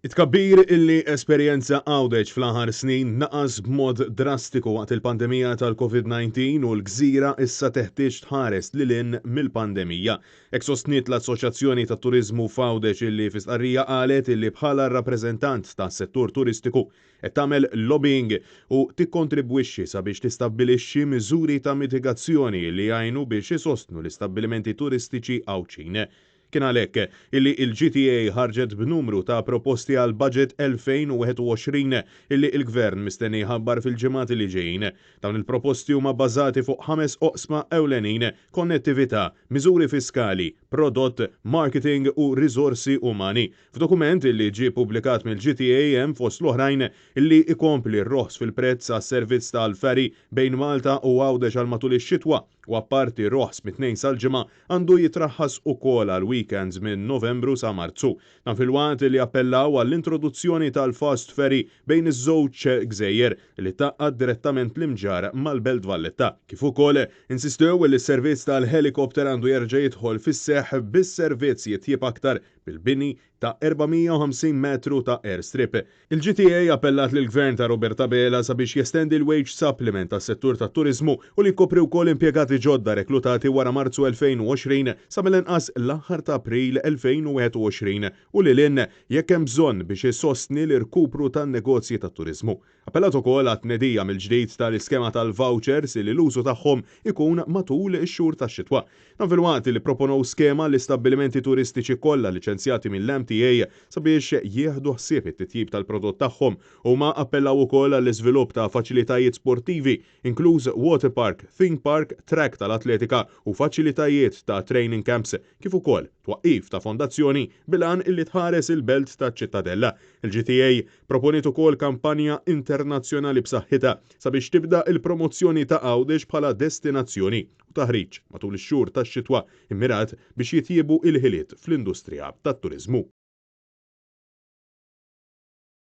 It-tkabbir illi esperjenza Għawdex fl-aħħar snin naqas b'mod drastiku waqt il-pandemija tal-Covid-19 u l-gżira issa teħtieġ tħares lil hinn mill-pandemija. Hekk sostniet l-Assoċjazzjoni tat-Turiżmu f'Għawdex illi fi stqarrija qalet illi bħala rappreżentant tas-settur turistiku qed tagħmel lobbying u tikkontribwixxi sabiex tistabbilixxi miżuri ta' mitigazzjoni li jgħinu biex isostnu l-istabbilimenti turistiċi Għawdxin. Kien għalhekk illi l-GTA ħarġet b'numru ta' proposti għall-Budget 2021 illi l-Gvern mistenni jħabbar fil-ġimgħat li ġejjin. Dawn il-proposti huma bbażati fuq ħames oqsma ewlenin, konnettività, miżuri fiskali, prodott, marketing u riżorsi umani. F'dokument illi ġie ppubblikat mill-GTA hemm fost l-oħrajn illi jkompli r-roħs fil-prezz għas-servizz tal-ferry bejn Malta u Għawdex għal matul ix-xitwa u apparti roħs mit-Tnejn sal-Ġimgħa għandu jitraħħas ukoll għal weekends minn Novembru sa Marzu. Dan filwaqt li appellaw għall-introduzzjoni tal-fast ferry bejn iż-żewġ gżejjer li tgħaqqad direttament l-Imġarr mal-Belt Valletta. Kif ukoll insistew li s-servizz tal-helikopter għandu jerġa' jidħol fis-seħħ bis-servizz jitjieb aktar bil-bini ta' 450 metru ta' airstrip. Il-GTA appellat lill-Gvern ta' Robert Abela sabiex jestendi l-wage supplement għas-settur tat-turiżmu u li jkopri wkoll impjegati ġodda reklutati wara Marzu 2020 sa mill-inqas l-aħħar ta' April 2021 u lil hinn jekk hemm bżonn biex isostni l-irkupru tan-negozji tat-turiżmu. Appellat ukoll għat-tnedija mill-ġdid tal-iskema tal-vouchers li l-użu tagħhom ikun matul ix-xhur tax-xitwa. Dan filwaqt li pproponow skema għall-istabbilimenti turistiċi kollha liċenzjati mill-MTA sabiex jieħdu ħsieb it-titjib tal-prodott tagħhom. Huma appellaw ukoll għall-iżvilupp ta' faċilitajiet sportivi, inkluż water park, theme park, track tal-atletika u faċilitajiet ta' training camps, kif ukoll twaqqif ta' fondazzjoni bil-għan illi tħares il-belt taċ-Ċittadella. Il-GTA proponiet ukoll kampanja internazzjonali b'saħħitha sabiex tibda l-promozzjoni ta' Għawdex bħala destinazzjoni u taħriġ matul ix-xhur tax-xitwa immirat biex jitjiebu l-ħiliet fl-industrija tat-turiżmu.